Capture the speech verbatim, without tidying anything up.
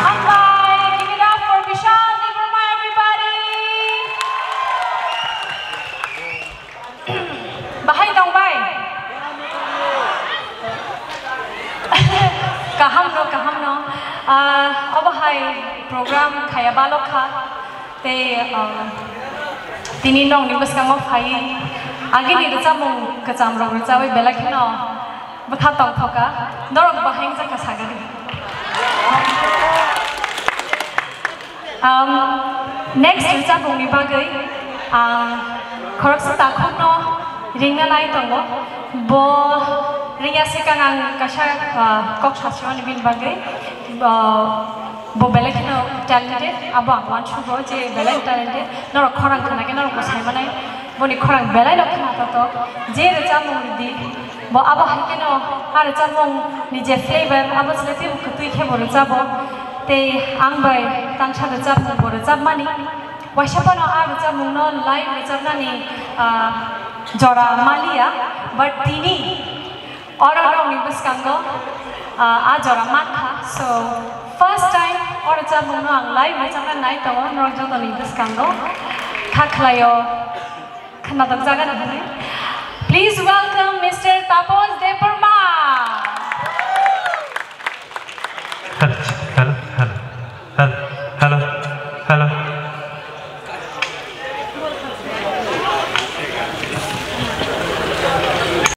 Hambai, give it up for Vishal Debbarma, everybody. Bahai tongbai? Kaham no, kaham no. Ah, obo hai program khaya balok kha. Tei, um, tini nokni bwskango phaiwi agini rwchapmung kwcham rok rwchawi belai kheno bwkha tongthok kha. Norok bahai wngjakha sagani. Um, next rwchapmungni bagwi ang khoroksa takhukno ringna nai tongo. Bo ringya swkang ang kaisa, uh, kok sasimani bini bagwi. Uh, Bo belai kheno talented, abo ang uansugo je belai talented. Norok khorang khna khe norok bo sai manai. Boni khorang belai no khna tatok. Je rwchapmung rwdi, bo abo hai kheno a rwchapmung ni je flavor, abo chwla teibo kwtwi khe bo rwchabo. Tei ang bai tangsa rwchapmung bo rwchapmani. Waisa phano a rwchapmung no live rwchapnani, ah, jora maliya, but tini oro norokni Bwskango, ah, a jora mankha. So, first time o rwchapmungno ang live rwchapna nai tongo norok jotoni bwskango. Kha khlaio, khnatok jagani hwnwi. Please welcome Mister Tapan.